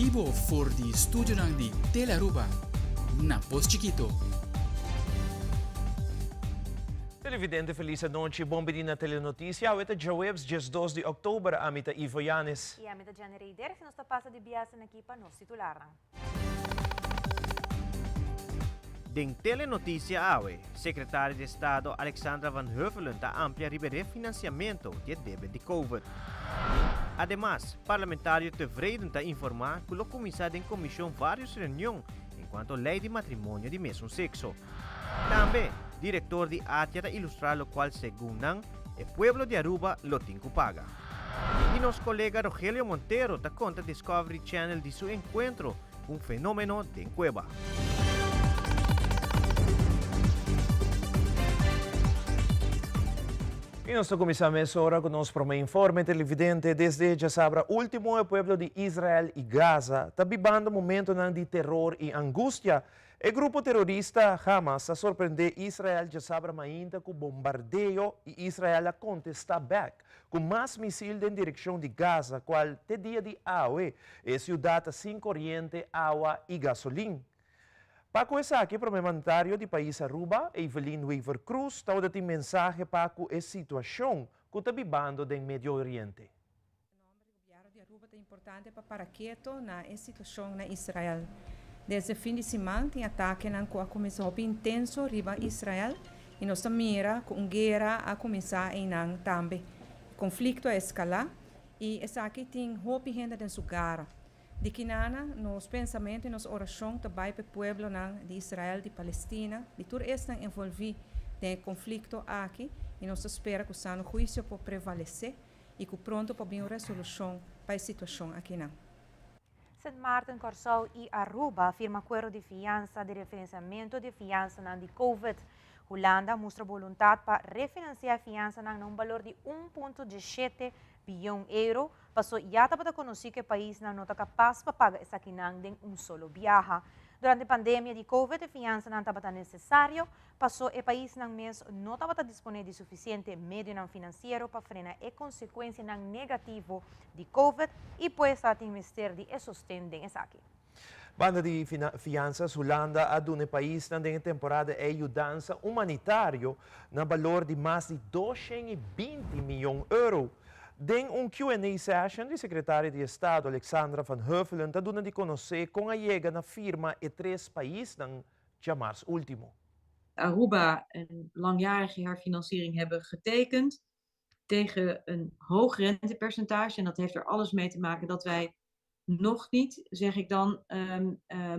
bibo for di studionan di Telearuba na Pos Chikito. Televidente felis anochi, bon bini na Telenoticia. Awe ta djaweps 12 di oktober, ami ta Ivo Yanes. I ami ta Jenny Reider, si nos ta pasa di biasen aki pa nos titularnan. Den Telenoticia awe, Secretario di Estado Alexandra van Huffelen ta amplia riba e refinanciamento di e debe di Covid. Ademas, Parlamentario Tevreden ta informa cu lo cuminsa den comision varios reunion encuanto ley di matrimonio di mesun sexo. Tambe, director di ATIA ta ilustra locual segun nan e pueblo di Aruba lo tin cu paga. Y nos colega Rogelio Montero ta conta Discovery Channel di su encuentro cu un fenomeno den cueba. Y nos ta cuminsa mesora cu nos prome informe televidente. Desde djasabra ultimo e pueblo di Israel y Gaza ta bibando momentonan di teror y angustia. E grupo terorista Hamas a sorprendé Israel djasabra mainta ku bombardeo i Israel a kontestá bèk ku mas misil den direkshon di Gaza kual te dia di awe e siudat ta sin koriente, awa i gasolin. Pa ku esaki Prome Mandatario di pais Aruba, Evelyn Wever-Croes tabata tin mensahe pa ku e situashon ku ta bibando den Medio Oriente. Gobierno di Aruba ta importante pa para keto na e situacion na Israel. Desde fin di siman tin atakenan cu a cuminsa hopi intenso riba Israel y nos ta mira cu un guera a cuminsa eynan tambe. E conflicto a escala y esaki tin hopi hende den su gara. Di kinana nos pensamento y nos oracion ta bay pa e pueblonan di Israel, di Palestina, di tur esnan envolvi den e conflicto aki y nos ta spera cu sano huicio por prevalece. i ku pronto por bin un resolushon pa e situashon akinan. Sint Maarten, Kòrsou i Aruba a firma akuerdo di fiansa di refinansiamentu di fiansanan di Covid. Hulanda a mustra boluntat pa refinansiá e fiansanan na un balor di un punto diesshete biyon euro, paso ya tabata konosí ku e paisnan no ta kapas pa paga esakinan den un solo biaha. Durante pandemia di Covid e fiansanan tabata nesesario Paso e paisnan mes no tabata disponé di sufisiente medionan finansiero pa frena e konsekuensianan negativo di Covid i pues tabatin mester di e sosten den esaki. Banda di fiansas, Hulanda a duna e paisnan den e temporada ei yudansa humanitario na balor di mas di 220 miyon euro. Den un Q and A session di Sekretario di Estado Alexandra van Huffelen ta duna di konosé kon a yega na firma e tres paisnan djamars último. Aruba een langjarige herfinanciering hebben getekend tegen een hoog rentepercentage. En dat heeft er alles mee te maken dat wij nog niet, zeg ik dan,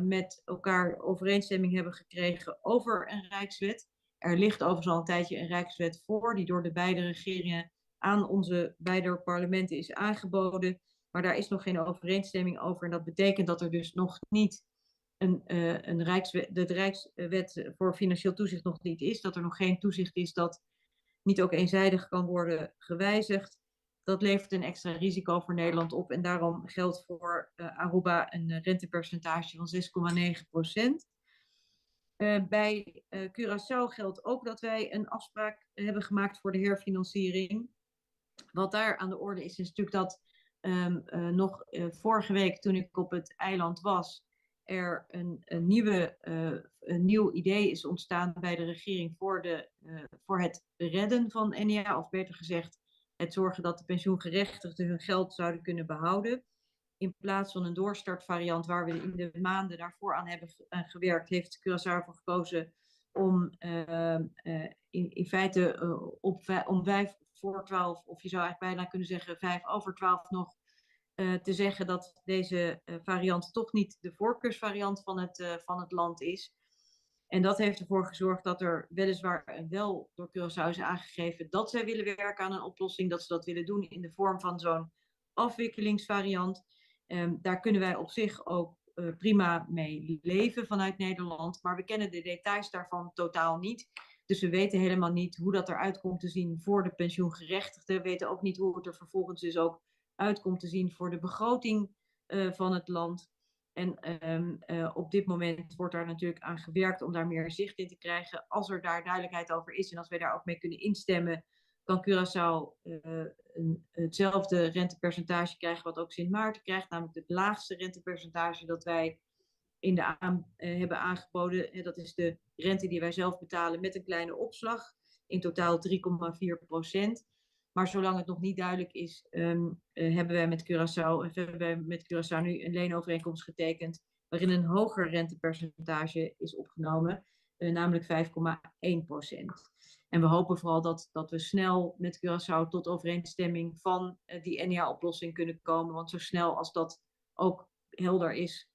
met elkaar overeenstemming hebben gekregen over een rijkswet. Er ligt overigens al een tijdje een rijkswet voor, die door de beide regeringen aan onze beide parlementen is aangeboden. Maar daar is nog geen overeenstemming over. En dat betekent dat er dus nog niet een rijkswet, de Rijkswet voor financieel toezicht nog niet is. Dat er nog geen toezicht is dat niet ook eenzijdig kan worden gewijzigd. Dat levert een extra risico voor Nederland op. En daarom geldt voor Aruba een rentepercentage van 6,9%. Bij Curaçao geldt ook dat wij een afspraak hebben gemaakt voor de herfinanciering. Wat daar aan de orde is, is natuurlijk dat nog vorige week toen ik op het eiland was, er een nieuw idee is ontstaan bij de regering voor het redden van Ennia. Of beter gezegd, het zorgen dat de pensioengerechtigden hun geld zouden kunnen behouden. In plaats van een doorstartvariant waar we in de maanden daarvoor aan hebben gewerkt, heeft Curaçao ervoor gekozen om in feite om 11:55, of je zou eigenlijk bijna kunnen zeggen 12:05 nog, te zeggen dat deze variant toch niet de voorkeursvariant van het land is. En dat heeft ervoor gezorgd dat er weliswaar wel door Curaçao is aangegeven dat zij willen werken aan een oplossing, dat ze dat willen doen in de vorm van zo'n afwikkelingsvariant. Daar kunnen wij op zich ook prima mee leven vanuit Nederland, maar we kennen de details daarvan totaal niet. Dus we weten helemaal niet hoe dat eruit komt te zien voor de pensioengerechtigden. We weten ook niet hoe het er vervolgens dus ook uit komt te zien voor de begroting van het land. En op dit moment wordt daar natuurlijk aan gewerkt om daar meer zicht in te krijgen. Als er daar duidelijkheid over is en als wij daar ook mee kunnen instemmen, Kan Curaçao hetzelfde rentepercentage krijgen wat ook Sint Maarten krijgt, namelijk het laagste rentepercentage dat wij in de aan, hebben aangeboden. Dat is de rente die wij zelf betalen met een kleine opslag, in totaal 3,4%. Maar zolang het nog niet duidelijk is, hebben wij met Curaçao nu een leenovereenkomst getekend waarin een hoger rentepercentage is opgenomen, namelijk 5,1%. En we hopen vooral dat we snel met Curaçao tot overeenstemming van die ENNIA-oplossing kunnen komen. Want zo snel als dat ook helder is,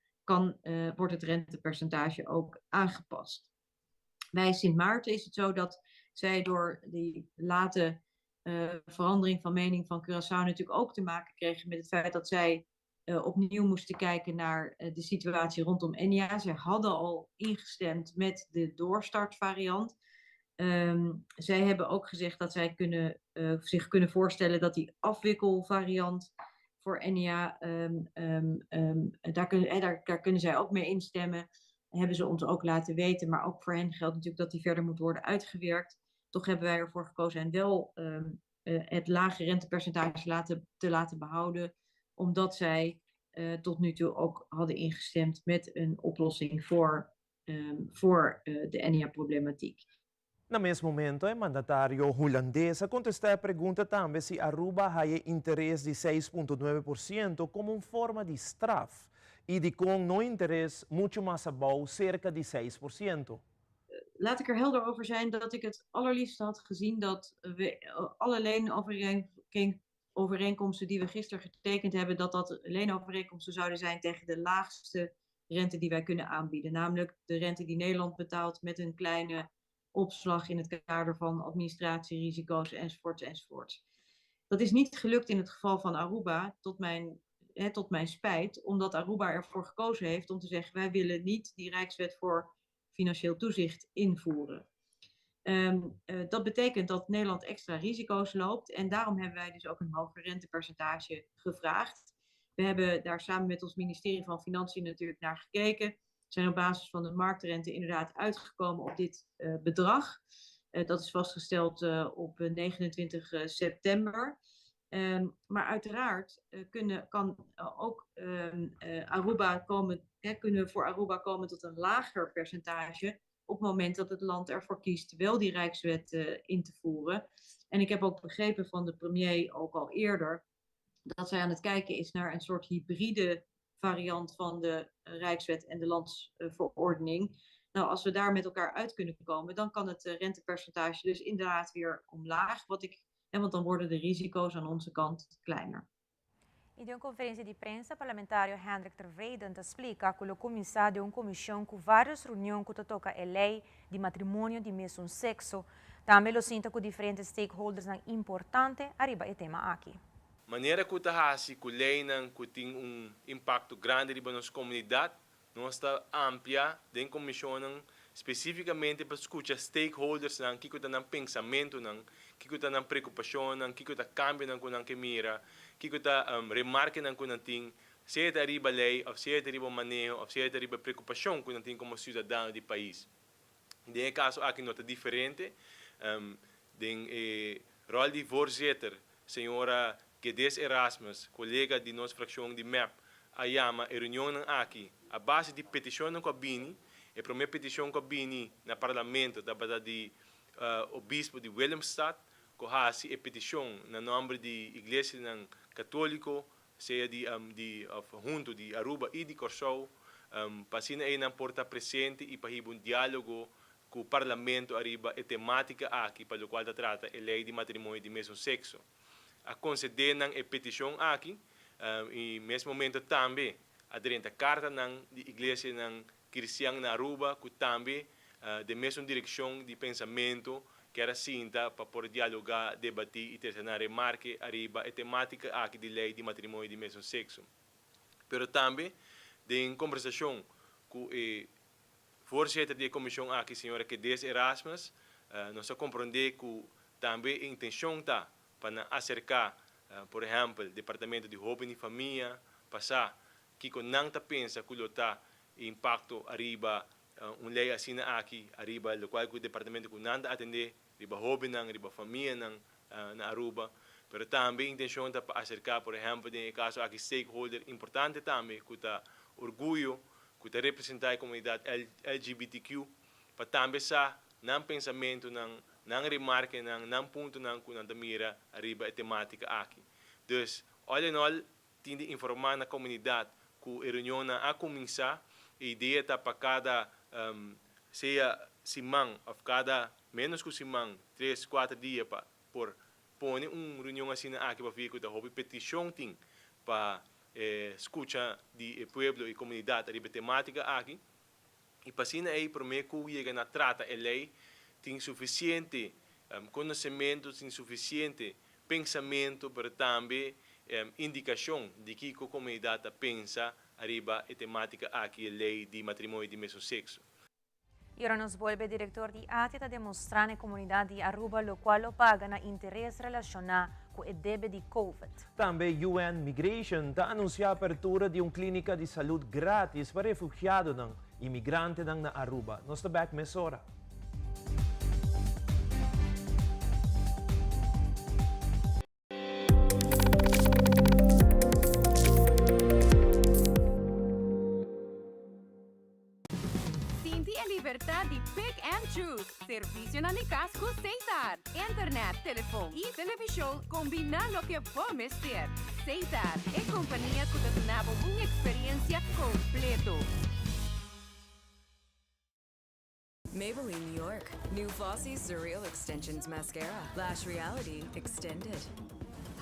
wordt het rentepercentage ook aangepast. Bij Sint Maarten is het zo dat zij door die late verandering van mening van Curaçao natuurlijk ook te maken kregen met het feit dat zij opnieuw moesten kijken naar de situatie rondom ENNIA. Zij hadden al ingestemd met de doorstartvariant. Zij hebben ook gezegd dat zij zich kunnen voorstellen dat die afwikkelvariant voor ENNIA, daar kunnen zij ook mee instemmen. Hebben ze ons ook laten weten, maar ook voor hen geldt natuurlijk dat die verder moet worden uitgewerkt. Toch hebben wij ervoor gekozen en wel het lage rentepercentage te laten behouden, omdat zij tot nu toe ook hadden ingestemd met een oplossing voor de ENNIA-problematiek. Na mes momento, e mandatario hulandes a contesta e pregunta tambe si Aruba a haya interes di 6.9% como un forma di straf y dicon no interes mucho mas abou, cerca di 6%. Laat ik er helder over zijn dat ik het allerliefst had gezien dat we alle leenovereenkomsten die we gisteren getekend hebben, dat dat leenovereenkomsten zouden zijn tegen de laagste rente die wij kunnen aanbieden. Namelijk de rente die Nederland betaalt met een kleine opslag in het kader van administratierisico's enzovoorts enzovoorts. Dat is niet gelukt in het geval van Aruba, tot mijn spijt, omdat Aruba ervoor gekozen heeft om te zeggen: wij willen niet die Rijkswet voor financieel toezicht invoeren. Dat betekent dat Nederland extra risico's loopt en daarom hebben wij dus ook een hoger rentepercentage gevraagd. We hebben daar samen met ons ministerie van Financiën natuurlijk naar gekeken. Zijn op basis van de marktrente inderdaad uitgekomen op dit bedrag. Dat is vastgesteld op 29 september. Maar uiteraard kan ook Aruba komen, hè, kunnen we voor Aruba komen tot een lager percentage op het moment dat het land ervoor kiest wel die Rijkswet in te voeren. En ik heb ook begrepen van de premier ook al eerder dat zij aan het kijken is naar een soort hybride variant van de Rijkswet en de landsverordening. Nou, als we daar met elkaar uit kunnen komen, dan kan het rentepercentage dus inderdaad weer omlaag. Want dan worden de risico's aan onze kant kleiner. Y den un conferencia di prensa, parlamentario Hendrik Tevreden ta splica cu lo cuminsa den un comision cu varios reunion cu ta toca e ley di matrimonio di mesun sexo. Tambe lo sinta cu diferente stakeholders importante ariba e tema aki. Manera cu ta hasi cu leynan cu tin un impacto grandi riba nos comunidad, nos ta amplia den comision specificamente pa scucha stakeholders nan, kico ta nan pensamento nan, kico ta nan preocupacion nan, kico ta cambio nan cu nan ke mira, kico ta remarke nan cu nan tin, sea ta riba ley, of sea ta riba maneho, of sea ta riba preocupacion cu nan tin como ciudadano di pais. Den e caso aki no ta diferente. Den rol di voorzitter, señora Guedes Erasmus, colega di nos fraccion di MEP, a yama e reunion aki, a base di peticion cu a bini, e prome peticion cu a bini na parlamento tabata di obispo di Willemstad, cu a hasi e peticion na nomber di Iglesia Catolico, sea di of, hunto di Aruba y di Corsou, pa asina nan por ta presente y pa un dialogo cu parlamento ariba e tematica aki, pa loke ta trata e ley di matrimonio di mesun sexo. A concede nan e peticion aki, y na mes momento tambe a drenta carta nan di iglesia nan cristian na Aruba, cu tambe den mesun direccion di pensamento, kier a sinta pa por dialoga, debati y trece remarke ariba e tematica aki di ley di matrimonio di mesun sexo. Pero tambe, den conversacion cu e voorzitter di e comision aki, señora Kedes Erasmus, nos a compronde cu tambe e intencion ta pa acerca, por ehempel, Departamento di Hoben y Famia, pasa cu nan ta pensa cu ta impacto ariba un ley asina aki, ariba loke cu e departamento cu nan ta atende, riba hoben, riba famia, na Aruba, pero tambe intencion ta pa acerca, por ehempel den e caso aki stakeholder importante tambe cu ta Orguyo, cu ta representa e comunidad LGBTQ, pa tambe sa nan pensamentonan, nan remarkenan, nan puntonan cu nan ta mira ariba e tematica aki. Dus, all in all, tin di informa na comunidad cu e reunionnan a cuminsa. E idea ta pa cada sea siman of cada menos cu siman, tres, cuater dia pa por pone un reunion asina aki pafia cu ta hopi peticion tin pa scucha di e pueblo y comunidad ariba e tematica aki. Y pa asina ey prome cu yega na trata e ley tin suficiente conocemento, tin suficiente pensamento pero tambe indicacion di kico comunidad ta pensa ariba e tematica aki, e ley di matrimonio di mesun sexo. Y ora nos bolbe director di ATIA ta demostra na e comunidad di Aruba locual lo paga na interes relaciona cu e debe di Covid. Tambe UN Migration ta anuncia apertura di un clinica di salud gratis pa refugiadonan y migrantenan na Aruba. Nos ta bek mesora. Sinti e libertad di pick and choose. Servicionan di cas cu Setar. Internet, telefon y television combina loke bo mester. Setar, e compania cu ta duna bo un experiencia completo. Maybelline New York, new Flossy Surreal Extensions Mascara, Lash Reality Extended.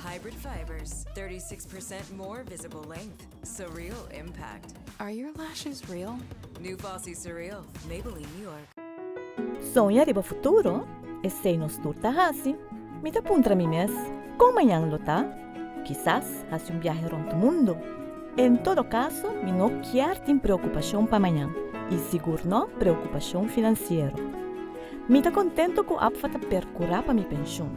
Hybrid fibers, 36% more visible length, surreal impact. Are your lashes real? New Flossy Surreal, Maybelline New York. Soña riba futuro? Esei nos tur ta hasi. Mi ta puntra mi mes, kon mañan lo ta? Kisas hasi un biahe rònt mundu. En todo kaso, mi no kier tin preokupashon pa mañan, i sigur no preokupashon finansiero. Mi ta kontento ku APFA ta perkurá pa mi penshun.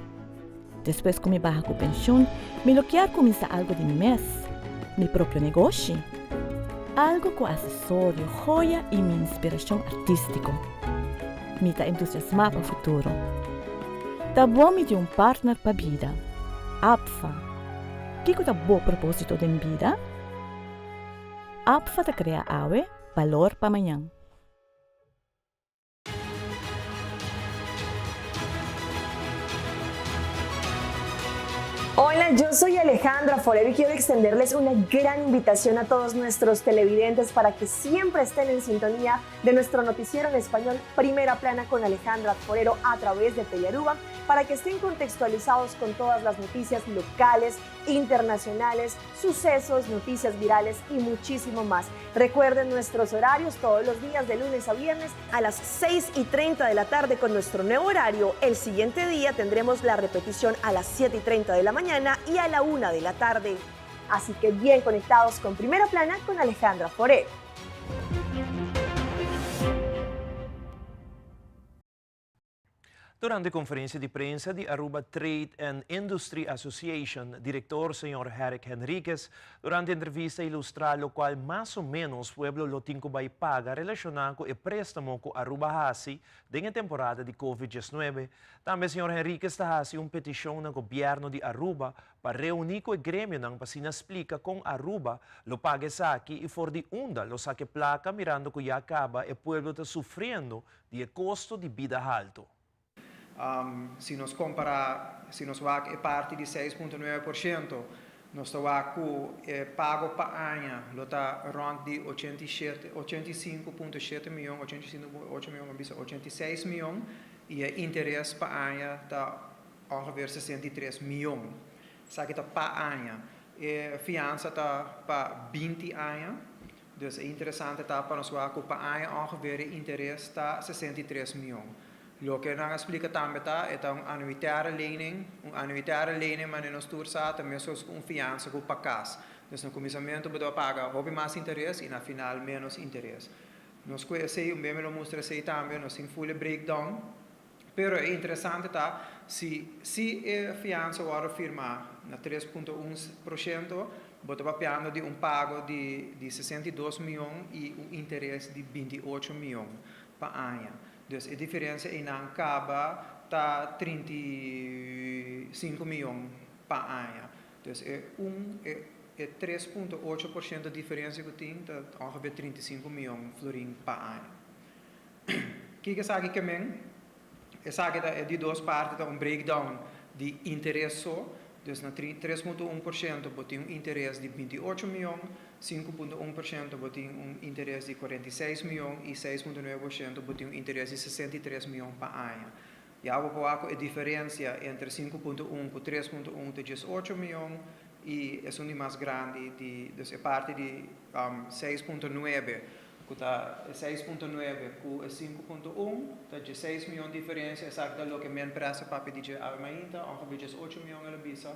Despues ku mi baha ku penshun, mi lo kier kuminsá algu di mi mes, mi propio negoshi. Algu ku asesorio, joya i mi inspirashon artístiko. Mi ta entusiasmá pa futuro. Ta bon mi tin un partner pa bida. APFA. Kiko ta bo propósito den bida? APFA ta krea awe balor pa mañan. Hola, yo soy Alejandra Forero y quiero extenderles una gran invitación a todos nuestros televidentes para que siempre estén en sintonía de nuestro noticiero en español Primera Plana con Alejandra Forero a través de Telearuba para que estén contextualizados con todas las noticias locales, internacionales, sucesos, noticias virales y muchísimo más. Recuerden nuestros horarios todos los días de lunes a viernes a las 6 y 30 de la tarde con nuestro nuevo horario. El siguiente día tendremos la repetición a las 7 y 30 de la mañana y a la 1 de la tarde. Así que bien conectados con Primera Plana con Alejandra Forero. Durante conferencia di prensa di Aruba Trade and Industry Association, director señor Herrick Henriquez durante entrevista a ilustra locual mas o menos pueblo lo tin cu bay paga relaciona cu e prestamo cu Aruba haci den e temporada di Covid diesnuebe. Tambe señor Henriquez ta haci un peticion na gobierno di Aruba pa reuni cu e gremionan pa asina splica con Aruba lo paga esaki y for di unda lo saca e placa mirando cu ya caba e pueblo ta sufriendo di e kosto di bida haltu. Si nos kompará, si nos wak e parti di 6.9%, nos ta wak ku e pago pa aña lo ta rònt di 87, 85.7 mion, 85.8 mion, ban bisa 86 mion, i e interes pa aña ta ongeveer 63 mion. Esaki ta pa aña. E fiansa ta pa 20 aña. Dus e interesante ta pa nos wak ku pa aña ongeveer e interes ta 63 mion. Loke nan a splika tambe ta e ta un annuitaire lening. Un annuitaire lening manera nos tur sa ta meskos ku un fiansa ku pa kas. Dus na kuminsamentu bo ta paga hopi mas interes i na final menos interes. Nos ku esei un beme lo mustra esei tambe, nos tin full e breakdown. Pero e interesante ta si si e fiansa wòrdu firmá na 3.1%, bo ta papiando di un pago di di 62 mion i un interes di 28 mion pa aña. Dus e diferensia einan kaba ta 35 mion pa aña. Dus e un e e 3.8% diferensia ku tin ta ongeveer 35 mion florin pa aña. Kiko esaki ke men? Esaki ta e di dos parti ta un breakdown di interes so. Dus na 3.1% bo tin un interes di 28 mion, 5.1% bo tin un interes di 46 mion i 6.9% bo tin un interes di 63 mion pa aña. Ya bo por wak ku e diferensia entre 5.1 ku 3.1 ta 18 mion i esun di mas grandi di dus e parti di 6.9 ku ta e 6.9 ku e 5.1 ta 16 mion diferensia. Esaki ta loke men presa papia di dje awe mainta, ongeveer 18 mion el a bisa,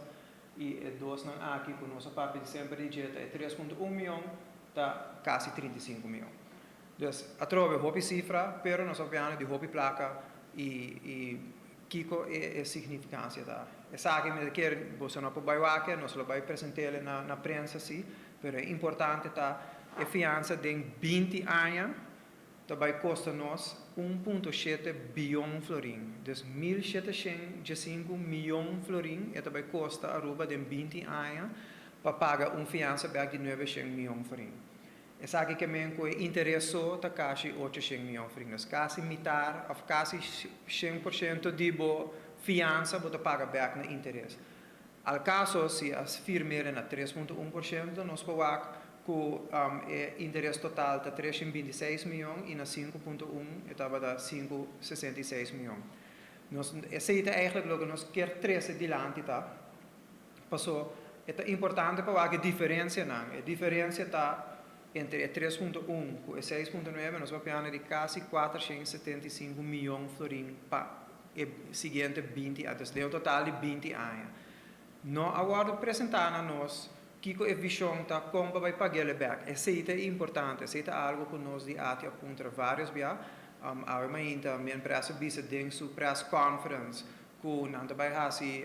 i e dosnan aki ku nos a papia di semper di dje ta e 3.1 mion ta kasi 35 mion. Dus atrobe hopi sifra, pero nos a papiando di hopi plaka i i kiko e e signifikansia ta. Esaki mi ta kere boso no por bai wak, nos lo bai present'el na na prensa si, pero e importante ta e fiansa den 20 aña ta bai kosta nos 1.7 bion florin. Dus 1715 mion florin e ta bai kosta Aruba den 20 aña pa paga un fiansa bek di 900 mion florin. Esaki ke men ku e interes so ta kasi 800 mion florin. Dus kasi mitar òf kasi 100% di bo fiansa bo ta paga bek na interes. Al kaso si a firm'é na 3.1%, nos por wak ku e interes total ta 326 mion i na 5.1 e tabata 566 mion. Nos, esei ta eigenlijk loke nos kier trese dilanti ta, paso e ta importante pa wak e diferensianan. E diferensia ta entre e 3.1 ku e 6.9, nos papiando di kasi 475 mion florin pa e siguiente 20 aña, dus den un total di 20 aña. No a wòrdu presentá na nos kiko e vishon ta kon pa bai pag'é bèk. Esei ta importante, esei ta algu ku nos di ATIA a puntra vários bia. Awe mainta mi empresa bisa den su press conference ku nan ta bai hasi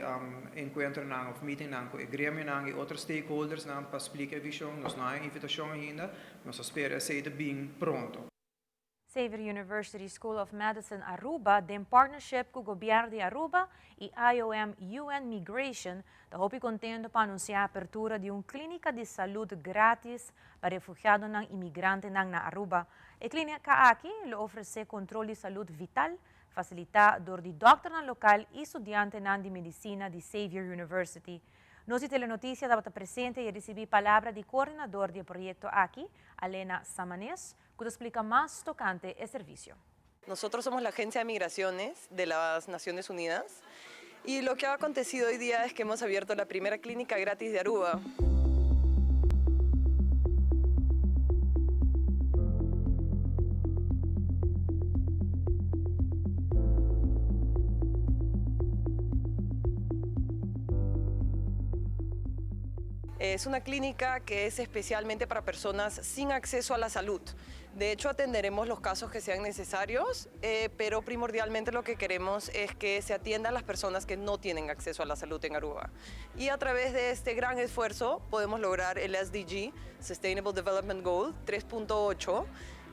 enkuentronan òf meetingnan ku e gremionan i otro stakeholdersnan pa splika e vishon. Nos no a haña invitashon ainda, nos ta spera esei ta bin pronto. Xavier University School of Medicine Aruba, den partnership ku Gobièrnu di Aruba i IOM UN Migration, ta hopi contento pa anuncia apertura di un clinica di salud gratis pa refugiadonan y migrantenan na Aruba. E clinica aki lo ofrece control di salud vital, facilita door di dokternan local y studiantenan di medicina di Xavier University. Nos di Telenoticia tabata presente y a ricibi palabra di coordinador di e proyecto aki, Alena Samanes, ku ta splica mas tocante e servicio. Nosotros somos la Agencia de Migraciones de las Naciones Unidas y lo que ha acontecido hoy día es que hemos abierto la primera clínica gratis de Aruba. Es una clínica que es especialmente para personas sin acceso a la salud. De hecho, atenderemos los casos que sean necesarios, pero primordialmente lo que queremos es que se atiendan las personas que no tienen acceso a la salud en Aruba. Y a través de este gran esfuerzo podemos lograr el SDG, Sustainable Development Goal 3.8,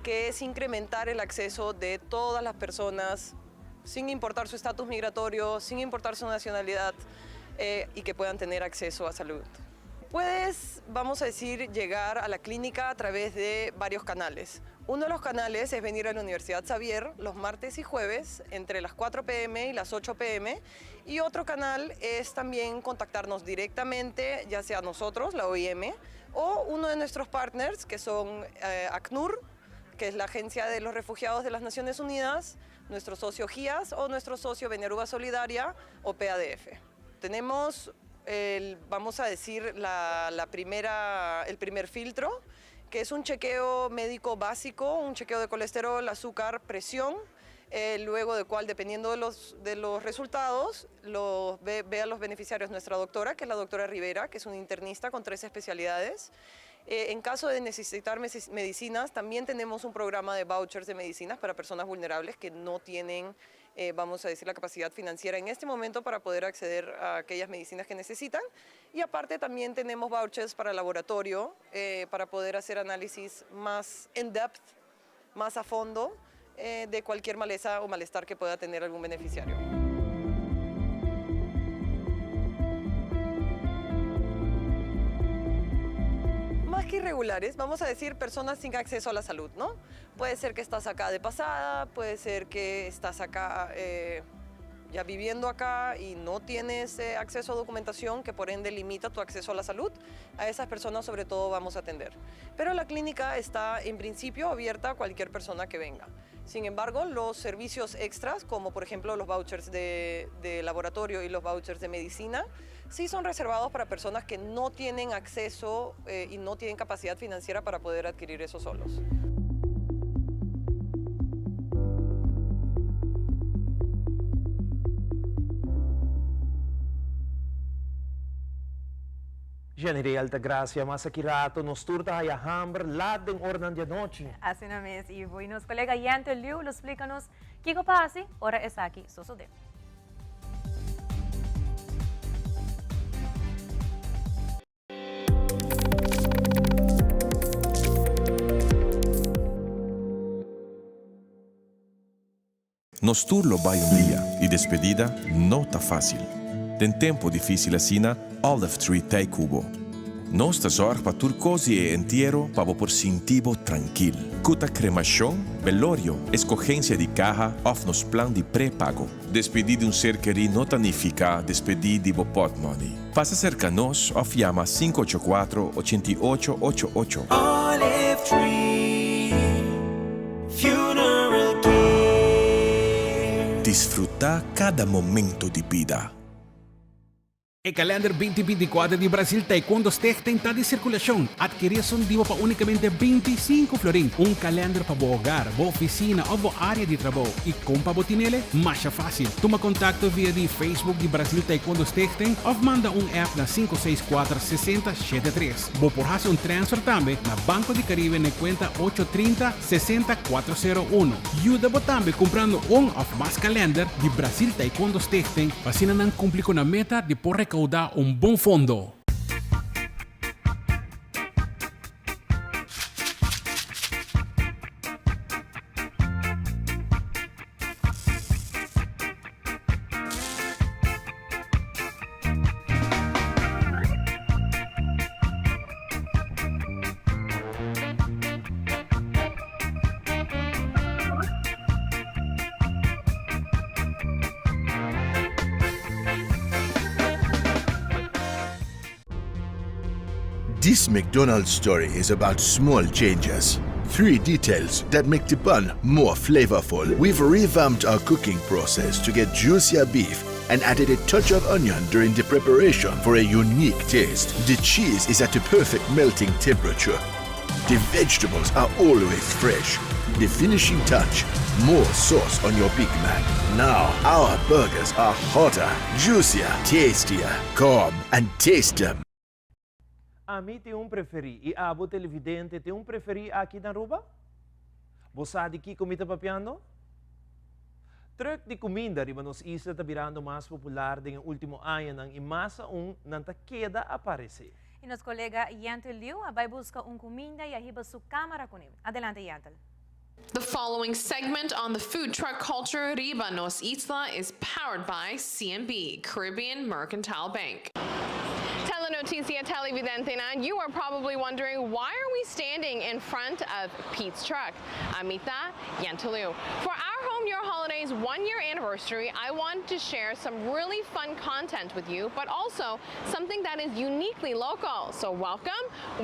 que es incrementar el acceso de todas las personas, sin importar su estatus migratorio, sin importar su nacionalidad, y que puedan tener acceso a salud. Puedes, vamos a decir, llegar a la clínica a través de varios canales. Uno de los canales es venir a la Universidad Xavier los martes y jueves entre las 4 p.m. y las 8 p.m. Y otro canal es también contactarnos directamente, ya sea nosotros, la OIM, o uno de nuestros partners, que son ACNUR, que es la Agencia de los Refugiados de las Naciones Unidas, nuestro socio GIAS o nuestro socio Veneruba Solidaria o PADF. Tenemos, el, vamos a decir, la, la primera, el primer filtro, que es un chequeo médico básico, un chequeo de colesterol, azúcar, presión, luego de cual, dependiendo de los resultados, ve a los beneficiarios nuestra doctora, que es la doctora Rivera, que es una internista con tres especialidades. En caso de necesitar medicinas, también tenemos un programa de vouchers de medicinas para personas vulnerables que no tienen, vamos a decir, la capacidad financiera en este momento para poder acceder a aquellas medicinas que necesitan. Y aparte también tenemos vouchers para laboratorio, para poder hacer análisis más in depth, más a fondo. de cualquier maleza o malestar que pueda tener algún beneficiario. Más que irregulares, vamos a decir personas sin acceso a la salud, ¿no? Puede ser que estás acá de pasada, puede ser que estás acá eh, ya viviendo acá y no tienes eh, acceso a documentación que por ende limita tu acceso a la salud. A esas personas sobre todo vamos a atender. Pero la clínica está en principio abierta a cualquier persona que venga. Sin embargo, los servicios extras, como por ejemplo los vouchers de, de laboratorio y los vouchers de medicina, sí son reservados para personas que no tienen acceso eh, y no tienen capacidad financiera para poder adquirir eso solos. Jenny Altagracia, mas aki rato nos tur ta haya hamber lat den oranan di anochi. Asina mes, Ivo. Y nos colega Yente Liu lo splica nos kico pa haci ora esaki sosode. Nos tur lo bai un dia y despedida no ta facil. Den tempo dificil asina, Olive Tree t'ey cu bo. Nos ta zorg pa tur cos di e entiero pa bo por sinti bo trankil. Cu ta cremacion, belorio, escogencia di caha of nos plan di prepago. Despedí di un ser kerí no ta nifiká despedí di bo pòtmòni. Pasa serka nos òf yama sinku ocho kuatro, ochenta i ocho, ocho ocho. Olive Tree Funeral Care. Disfrutá kada momento di bida. E kalender binti binti kuater di Brasil Taekwondo Stichting ta di sirkulashon. Adkerí esun di bo pa únikamente 25 florin. Un kalender pa bo hogar, bo ofisina òf bo área di trabou. I kon pa bo tinele? Masha fásil. Tuma kontakto via di Facebook di Brasil Taekwondo Stichting òf manda un app na sinku seis kuater sesenta shete tres. Bo por hasi un transfer tambe na Banco di Caribe na e kuenta ocho trinta sesenta kuater sero uno. Yuda bo tambe kumprando un òf mas kalender di Brasil Taekwondo Stichting pa asina nan kumpli ku nan meta di por rekoudá un bon fondo. This McDonald's story is about small changes. Three details that make the bun more flavorful. We've revamped our cooking process to get juicier beef and added a touch of onion during the preparation for a unique taste. The cheese is at the perfect melting temperature. The vegetables are always fresh. The finishing touch, more sauce on your Big Mac. Now, our burgers are hotter, juicier, tastier. Come and taste them. Ami tin un preferí i abo televidente tin un preferí aki na Aruba? Bo sa di kiko mi ta papiando? Truck di kuminda riba nos isla ta birando mas popular den e ultimo añanan i mas aun nan ta keda aparesé. I nos kolega Yentel Liu a bai buska un kuminda i a hiba su kamera kuné. Adelante Yentel. The following segment on the food truck culture riba nos isla is powered by CMB, Caribbean Mercantile Bank. Telenoticia televidentenan, you are probably wondering why are we standing in front of Pete's truck? Ami ta Yantelu. For our Home Your Holidays one year anniversary, I want to share some really fun content with you, but also something that is uniquely local. So welcome.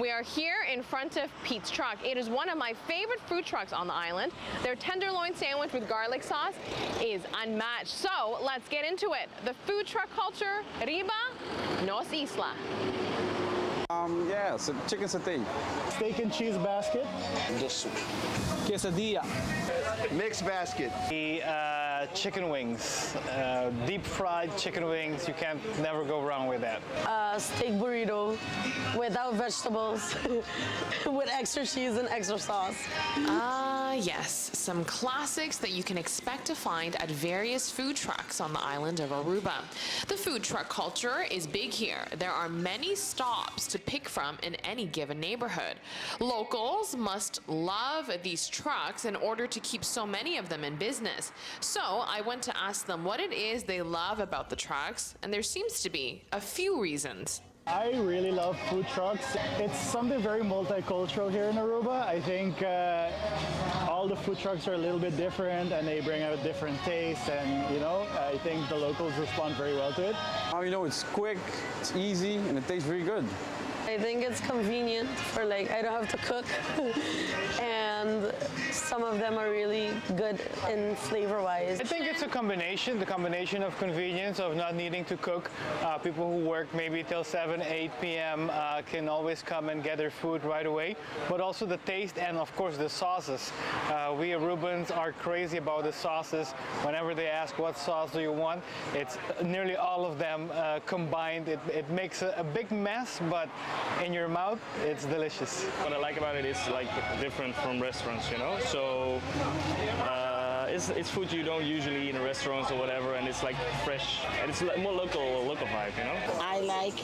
We are here in front of Pete's Truck. It is one of my favorite food trucks on the island. Their tenderloin sandwich with garlic sauce is unmatched. So let's get into it. The food truck culture, Riba, Nos Isla. Um, yeah, so chicken satay. Steak and cheese basket. Just quesadilla. Mixed basket. The uh, chicken wings, uh, deep fried chicken wings. You can't never go wrong with that. Uh, steak burrito without vegetables, with extra cheese and extra sauce. Ah. Yes, some classics that you can expect to find at various food trucks on the island of Aruba. The food truck culture is big here. There are many stops to pick from in any given neighborhood. Locals must love these trucks in order to keep so many of them in business. So I went to ask them what it is they love about the trucks, and there seems to be a few reasons. I really love food trucks. It's something very multicultural here in Aruba. I think all the food trucks are a little bit different and they bring out different tastes and I think the locals respond very well to it. It's quick, it's easy, and it tastes very good. I think it's convenient for, like, I don't have to cook and some of them are really good in flavor wise. I think it's a combination, the combination of convenience of not needing to cook. People who work maybe till 7, 8 p.m. Can always come and get their food right away, but also the taste and, of course, the sauces. We Arubans are crazy about the sauces. Whenever they ask what sauce do you want, it's nearly all of them combined. It makes a big mess, but in your mouth, it's delicious. What I like about it is different from restaurants. So it's food you don't usually eat in restaurants, and it's fresh and it's more local vibe. I like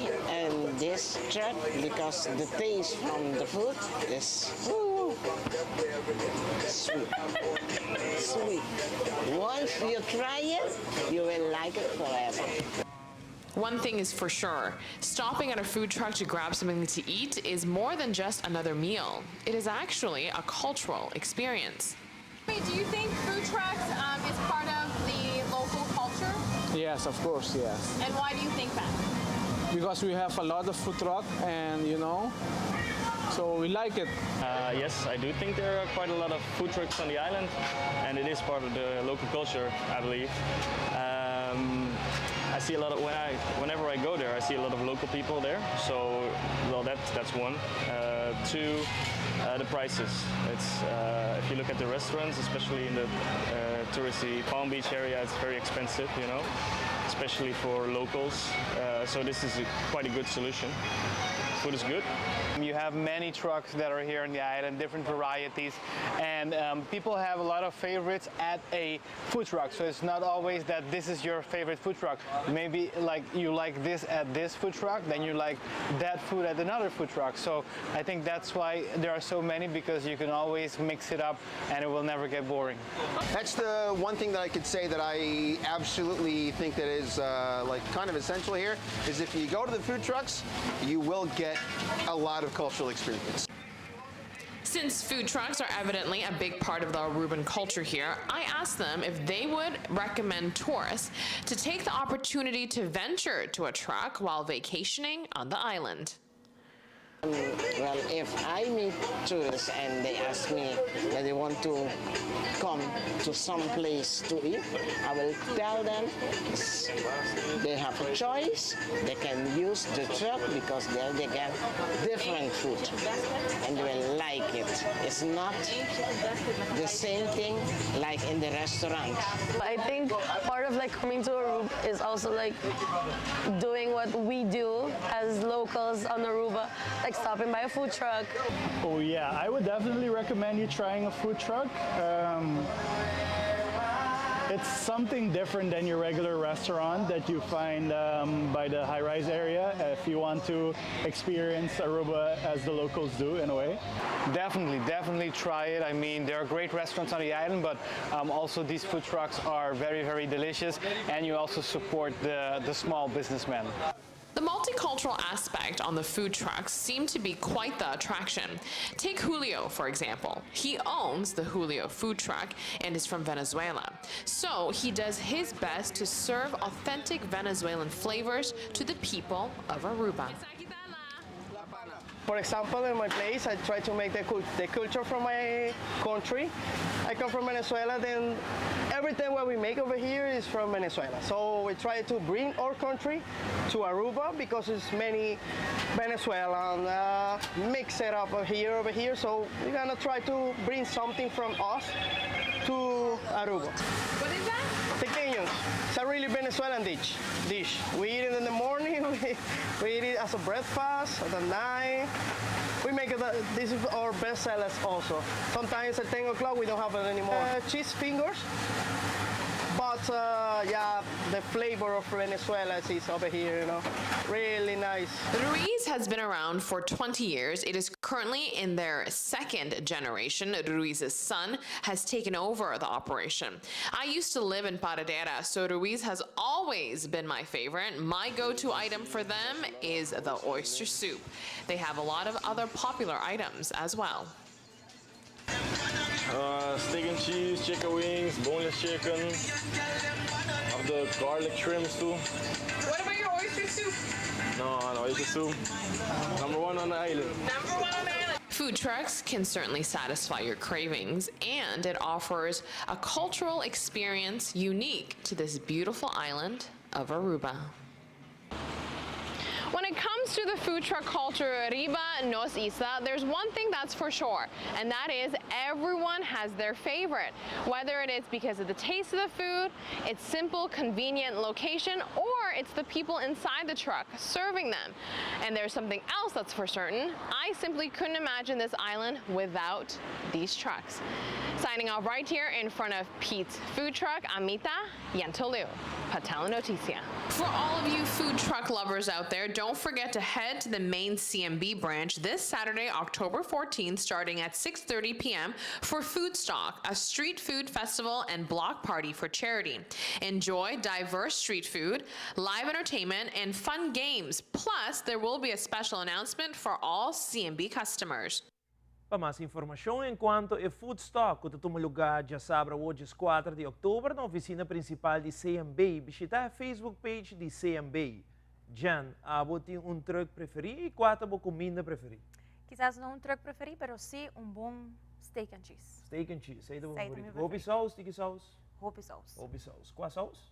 this truck because the taste from the food is ooh, sweet, sweet. Once you try it, you will like it forever. One thing is for sure, stopping at a food truck to grab something to eat is more than just another meal. It is actually a cultural experience. Do you think food trucks is part of the local culture? Yes, of course, yes. And why do you think that? Because we have a lot of food truck and so we like it. Yes, I do think there are quite a lot of food trucks on the island, and it is part of the local culture, I believe. I see a lot of, when I, whenever I go there, I see a lot of local people there. That's one. Two, the prices. If you look at the restaurants, especially in the touristy Palm Beach area, it's very expensive, especially for locals. So this is quite a good solution. Food is good. You have many trucks that are here on the island, different varieties, and people have a lot of favorites at a food truck. So it's not always that this is your favorite food truck. Maybe you like this at this food truck, then you like that food at another food truck. So I think that's why there are so many, because you can always mix it up and it will never get boring. That's the one thing that I could say that I absolutely think that is essential here, is if you go to the food trucks, you will get a lot of cultural experience. Since food trucks are evidently a big part of the Aruban culture here, I asked them if they would recommend tourists to take the opportunity to venture to a truck while vacationing on the island. If I meet tourists and they ask me that they want to come to some place to eat, I will tell them they have a choice. They can use the truck because there they get different food and they will like it. It's not the same thing like in the restaurant. I think part of coming to Aruba is also doing what we do as locals on Aruba, stopping by a food truck. Oh yeah, I would definitely recommend you trying a food truck. It's something different than your regular restaurant that you find by the high-rise area if you want to experience Aruba as the locals do in a way. Definitely, definitely try it. There are great restaurants on the island, but also these food trucks are very, very delicious, and you also support the small businessmen. The multicultural aspect on the food trucks seemed to be quite the attraction. Take Julio, for example. He owns the Julio food truck and is from Venezuela. So he does his best to serve authentic Venezuelan flavors to the people of Aruba. For example, in my place, I try to make the culture from my country. I come from Venezuela, then everything what we make over here is from Venezuela. So we try to bring our country to Aruba because it's many Venezuelan mix it up over here. So we're going to try to bring something from us to Aruba. What is that? Tequeños. It's a really Venezuelan dish. We eat it in the morning, we eat it as a breakfast, at the night. We make it, this is our best sellers also. Sometimes at 10 o'clock we don't have it anymore. Cheese fingers, but yeah, the flavor of Venezuela is over here, you know. Really nice. Ruiz has been around for 20 years. It is currently in their second generation. Ruiz's son has taken over the operation. I used to live in Paradera, so Ruiz has always been my favorite. My go-to item for them is the oyster soup. They have a lot of other popular items as well. Steak and cheese, chicken wings, boneless chicken, of the garlic shrimps too. What about your oyster soup? No, no, oyster soup. Number one on the island. Number one on the island. Food trucks can certainly satisfy your cravings, and it offers a cultural experience unique to this beautiful island of Aruba. When it comes to the food truck culture, Riba Nos Isla, there's one thing that's for sure, and that is everyone has their favorite. Whether it is because of the taste of the food, its simple, convenient location, or it's the people inside the truck serving them. And there's something else that's for certain. I simply couldn't imagine this island without these trucks. Signing off right here in front of Pete's Food Truck, Amita Yantolu, pa Telenoticia. For all of you food truck lovers out there, don't forget to head to the main CMB branch this Saturday, October 14th, starting at 6:30 p.m. for Food Stock, a street food festival and block party for charity. Enjoy diverse street food, live entertainment, and fun games. Plus, there will be a special announcement for all CMB customers. Pa mas informashon enkuanto e Foodstock ku ta tuma lugá djasabra awor djeskuater di òktober na ofisina prinsipal di CMB, bishitá e Facebook page di CMB. Jen, abo tin un trùk preferí i kua ta bo kuminda preferí? Kisas no un trùk preferí, pero sí un bon steak and cheese. Steak and cheese, esei ta bo Esei ta mi favorito. Hopi preferí. sous, tiki sous? Hopi sous. Hopi sous. Kua sous?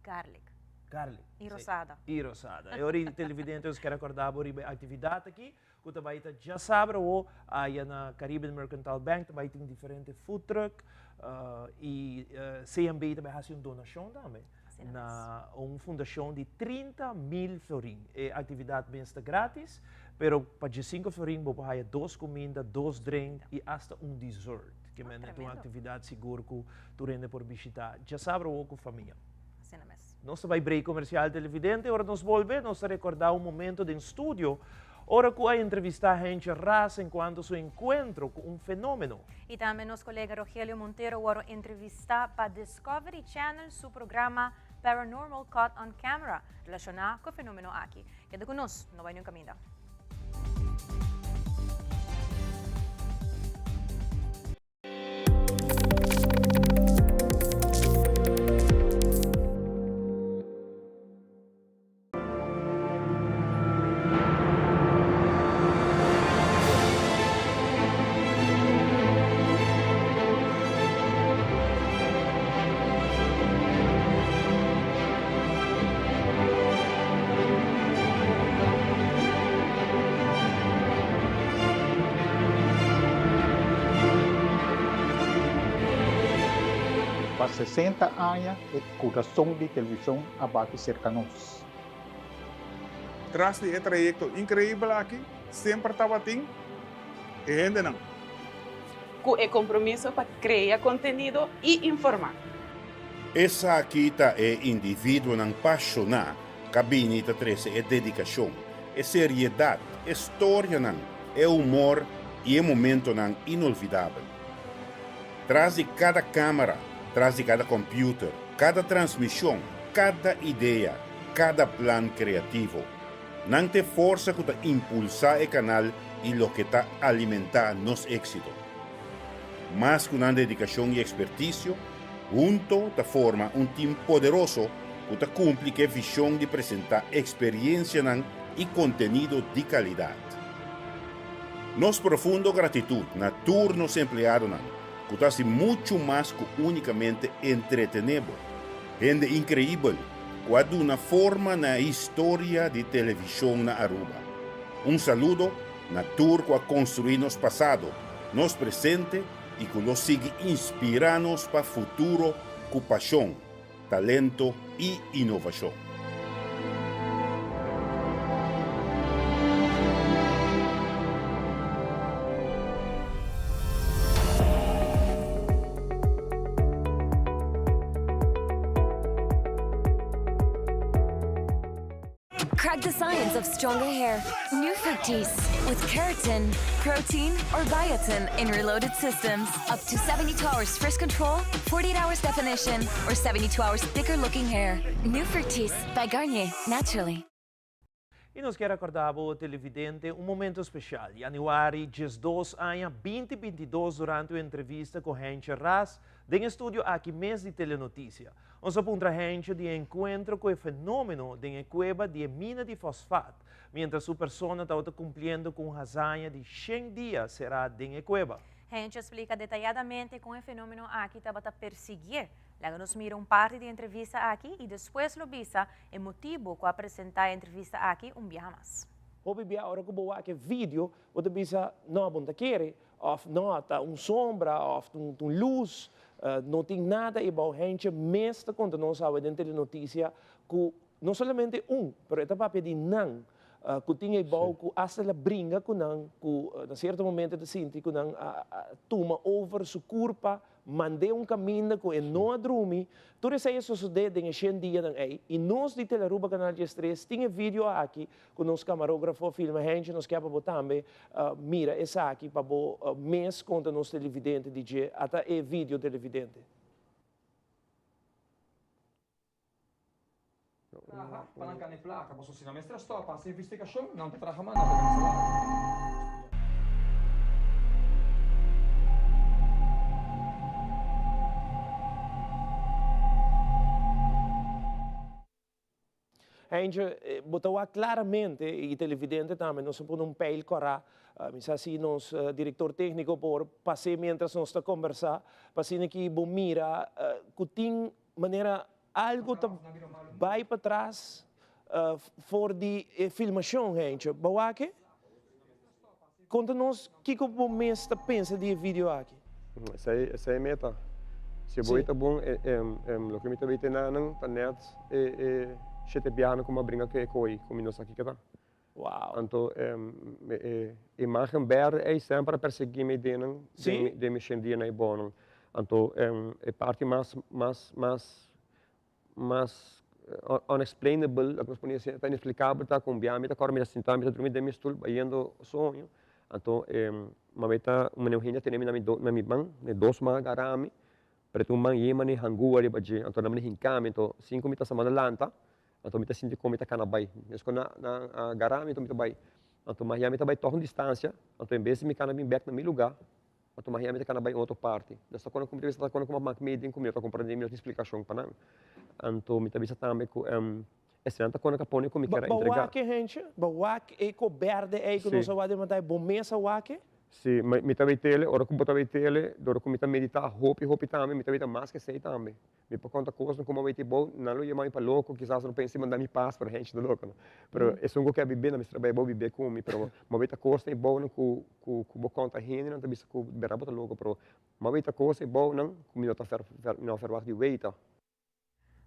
Garlic. Garlic. I rosada. I rosada. E ora i televidente nos kier rekordá bo riba e aktividat aki ku ta bai ta djasabra awo aya na Caribbean Mercantile Bank ta bai tin diferente food truck i CMB ta bai hasi un donashon tambe na un fundashon di 30,000 florin. E aktividat mes ta gratis pero pa diesinko florin bo por haya dos kuminda, dos drink i asta un dessert. Ke mende ta un aktividat sigur ku tur hende por bishita djasabra awo ku famia. Asina mes. Nos ta bai break comercial televidente, ora nos bolbe nos ta recorda un momento den studio ora cu a entrevista Henche Ras encuanto su encuentro cu un fenomeno. Y tambe nos colega Rogelio Montero worde entrevista pa Discovery Channel su programa Paranormal Caught on Camera relaciona cu e fenomeno aki. Keda cu nos, no bai niun caminda. Pa 60 aña e kurason di televishon a bati serka nos. Tras di e trayekto inkreibel aki semper tabatin e hendenan. Ku e kompromiso pa krea kontenido i informá. Esaki ta e individuonan pashoná ka bini ta trese e dedikashon, e seriedat, e storianan, e humor i e momentonan inolvidabel. Tras di kada kámara, tras di kada kòmpiuter, kada transmishon, kada idea, kada plan kreativo. Nan ta e forsa ku ta impulsá e kanal i loke ta alimentá nos éksito. Mas ku nan dedikashon i ekspertisio, hunto ta forma un tim poderoso ku ta kumpli ku e vishon di presentá eksperiensianan i kontenido di kalidat. Nos profundo gratitut na tur nos empleadonan ku ta hasi muchu mas ku únikamente entretené bo. Hende inkreibel ku a duna forma na e historia di televishon na Aruba. Un saludo na tur ku a konstruí nos pasado, nos presente i ku lo sigui inspirá nos pa futuro ku pashon, talento i inovashon. Crack the science of stronger hair. New Fructis with keratin, protein, or biotin in reloaded systems. Up to 72 hours fresh control, 48 hours definition, or 72 hours thicker looking hair. New Fructis by Garnier, naturally. I nos kier acorda bo, televidente, un momento special. Januari 12 aña 2022 durante un entrevista cu Hentje Ras den e studio aki mes di Telenoticia. Nos a puntra Hentje di e encuentro cu e fenomeno den e cueba di e mina di fosfat, mientras su persona tabata cumpliendo cu un hazaña di shen dia será den e cueba. Hentje a splica detayadamente con e fenomeno aki tabata persiguié. Laga nos mira un parti di e entrevista aki y despues lo bisa e motibo cu a presenta e entrevista aki un biaha mas. Hopi bia ora cu bo wak e video, bo ta bisa, No, bo no ta kere, of No, ta un sombra, of ta un luz, no tin nada ebao. Hentje mes ta conta nos awe den Telenoticia cu no solamente un, pero e ta papia di nan, cu tin ebao cu hasta el a bringa cu nan, cu na cierto momento e ta sinti cu nan a tuma over su curpa, Mand'é un kaminda ku e no a drumi. Tur esei a sosodé den e shen dianan ei. I nos di Telearuba Canal 13 tin e video aki ku nos kamarógrafo a filma. Hentje, nos ke pa bo tambe mira esaki pa bo mes konta nos televidente di dje. Ata e video, televidente. Traha pa nan gana e plaka, pasobra si nan mester a stòp hasi investigashon, nan ta traha mas, nan ta gana salario. Heintje, bo ta wak klaramente, i televidente tambe, nos a pone un peil kòrá. Mi sa si nos direktor tékniko por pas'é miéntras nos ta kombersá, pa asina ki bo mira ku tin manera Algo ta bai patras for di e filmacion, Heintje. Bo wak e? Conta nos kico bo mes ta pensa di e video aki. Esei esei e meta. Si bo ta bon loke mi ta weten nanan ta net e e shete biahanan ku mi a bringa ku e koi ku mi no sa kiko ta. Anto e imagen berde ei semper a persegui mi den den mi shen dianan e bonan. Anto e parti mas mas mas mas unexplainable, laga nos pone asina, ta inexplicabel ta ku un bia mi ta kòrda mi ta sinta mi ta drumi den mi stul bayendo soño. Anto mami ta un manera un hende a tene mi na mi man, mi dos man a gara mi, pero tin un man yema ni hangua riba dje, anto nan a hinka mi, anto sin ku mi ta sa manda lanta. Anto mi ta sinti kon mi ta kana bai. Meskos nan nan a gara mi, anto mi ta bai. Anto maña mi ta bai tòg un distansia, anto en bes di mi kana bin bèk na mi lugá, anto maña mi ta kana bai un otro parti. Nos ta kona ku mi ta bisa ta kona ku mak mei ku mi no ta komprendé, mi no tin splikashon pa nan. Anto mi ta bisa tambe ku esnan ta kona ku a pone ku mi kier a Bo entregá. wak e hentje? Bo wak e ko bèrdè ei ku nos a wak den pantaya? Bo mes a wak e? Si, mi ta bay tele, ora ku bo ta bay tele, dor ku mi ta meditá hopi hopi tambe, mi ta meditá mas ku esei tambe. Mi por konta kosnan ku mama i bo, nan lo yama mi pa loko, kisas nan pensa di manda mi pas, pero hende ta loko no. Pero esun ku ke bibé, nan mester bai bo bibé ku mi, pero mama ta kosnan i bounan ku ku bo konta hende, nan ta bisa ku bèrdat bo ta loko, pero mama ta kos i bounan ku mi no ta mi no a ferwagt di weita.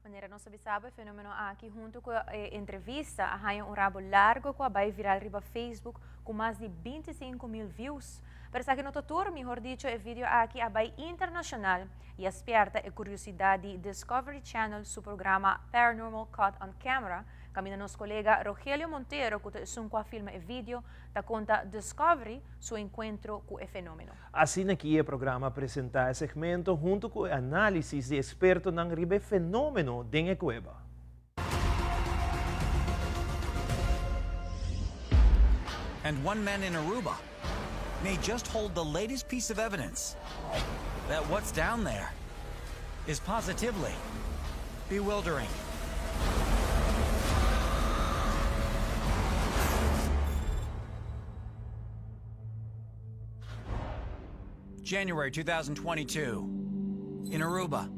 Manera nos a bisa bo e fenomeno aki hunto ku e entrevista a haña un rabo largo ku a bai viral riba Facebook ku mas di 25 mil views. Pero esaki no ta tur, mihor dicho e video aki a bai internashonal i a spierta e kuriosidad di Discovery Channel su programa Paranormal Caught on Camera, kaminda nos kolega Rogelio Montero ku ta esun ku a filma e video ta konta Discovery su enkuentro ku e fenomeno. Asina ki e programa a presentá e segmento huntu ku e análisis di ekspertonan riba e fenomeno den e kueba. And one man in Aruba may just hold the latest piece of evidence that what's down there is positively bewildering. January 2022 in Aruba.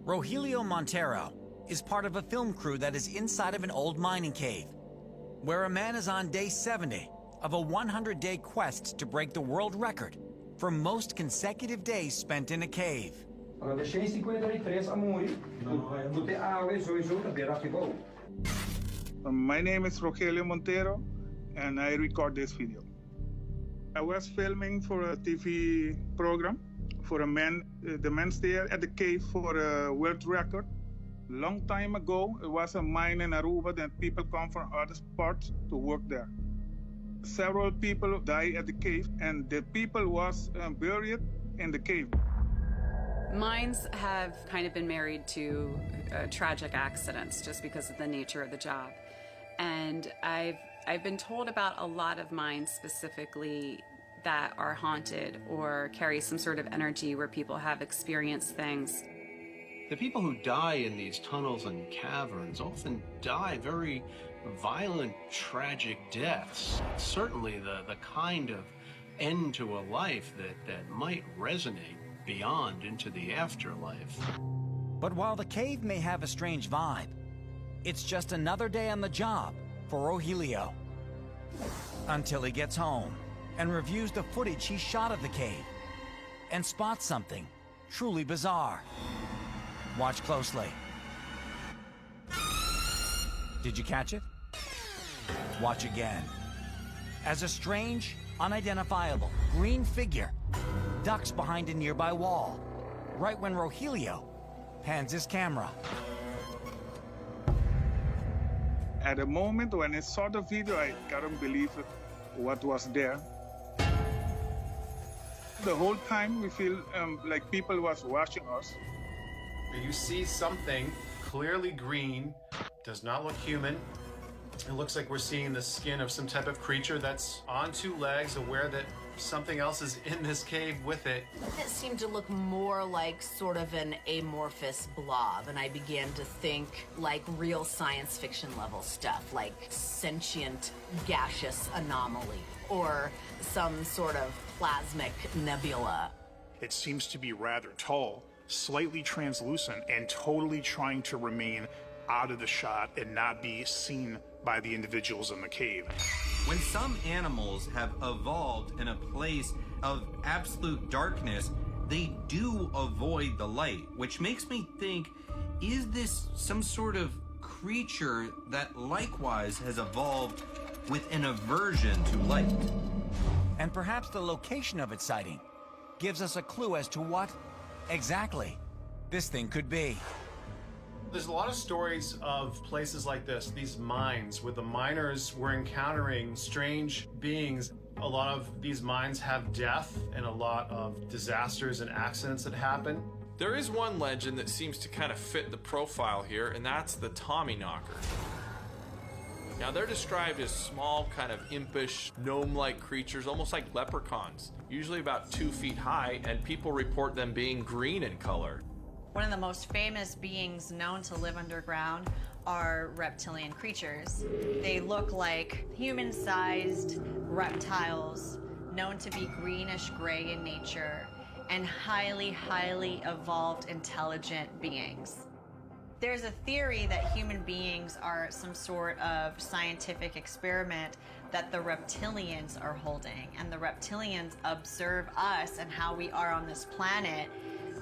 Rogelio Montero is part of a film crew that is inside of an old mining cave, where a man is on day 70 of a 100-day quest to break the world record for most consecutive days spent in a cave. My name is Rogelio Montero, and I record this video. I was filming for a TV program. For a man, the man stay at the cave for a world record. Long time ago, it was a mine in Aruba that people come from other parts to work there. Several people die at the cave and the people was buried in the cave. Mines have kind of been married to tragic accidents just because of the nature of the job. And I've I've been told about a lot of mines specifically that are haunted or carry some sort of energy where people have experienced things. The people who die in these tunnels and caverns often die very violent, tragic deaths. Certainly the, the kind of end to a life that, that might resonate beyond into the afterlife. But while the cave may have a strange vibe, it's just another day on the job for Rogelio. Until he gets home and reviews the footage he shot of the cave and spots something truly bizarre. Watch closely. Did you catch it? Watch again. As a strange, unidentifiable green figure ducks behind a nearby wall, right when Rogelio pans his camera. At the moment when I saw the video, I couldn't believe it, what was there. The whole time we feel like people was watching us. You see something clearly green, does not look human. It looks like we're seeing the skin of some type of creature that's on two legs, aware that something else is in this cave with it. It seemed to look more like sort of an amorphous blob, and I began to think like real science fiction level stuff, like sentient gaseous anomaly or some sort of plasmic nebula. It seems to be rather tall, slightly translucent, and totally trying to remain out of the shot and not be seen by the individuals in the cave. When some animals have evolved in a place of absolute darkness, they do avoid the light, which makes me think is this some sort of creature that likewise has evolved with an aversion to light? And perhaps the location of its sighting gives us a clue as to what exactly this thing could be. There's a lot of stories of places like this, these mines, where the miners were encountering strange beings. A lot of these mines have death and a lot of disasters and accidents that happen. There is one legend that seems to kind of fit the profile here, and that's the Tommyknocker. Now, they're described as small, kind of impish, gnome like creatures, almost like leprechauns, usually about two feet high, and people report them being green in color. One of the most famous beings known to live underground are reptilian creatures. They look like human sized reptiles known to be greenish gray in nature and highly, highly evolved, intelligent beings. There's a theory that human beings are some sort of scientific experiment that the reptilians are holding, and the reptilians observe us and how we are on this planet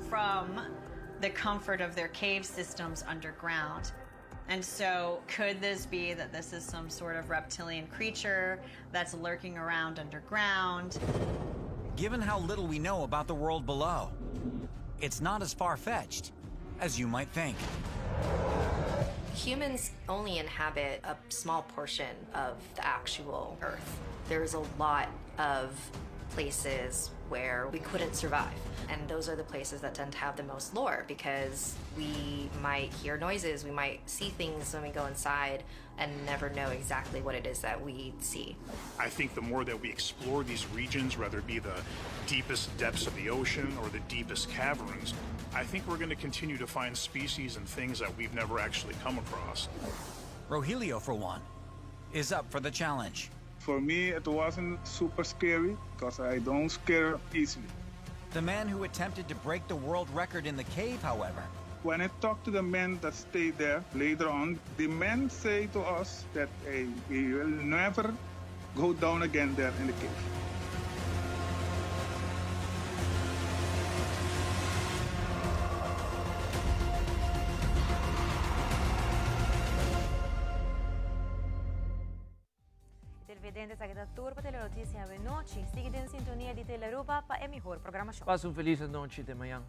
from the comfort of their cave systems underground. And so, could this be that this is some sort of reptilian creature that's lurking around underground? Given how little we know about the world below, it's not as far fetched as you might think. Humans only inhabit a small portion of the actual Earth. There's a lot of places where we couldn't survive. And those are the places that tend to have the most lore because we might hear noises, we might see things when we go inside and never know exactly what it is that we see. I think the more that we explore these regions, whether it be the deepest depths of the ocean or the deepest caverns, I think we're going to continue to find species and things that we've never actually come across. Rogelio, for one, is up for the challenge. For me, it wasn't super scary because I don't scare easily. The man who attempted to break the world record in the cave, however, When I talked to the men that stayed there later on, the men say to us that hey, we will never go down again there in the cave. Televidente, esaki ta tur pa Telenoticia awe nochi. Sigui den sintonia di Telearuba pa e mihor programacion. Pasa un feliz anochi te mañan.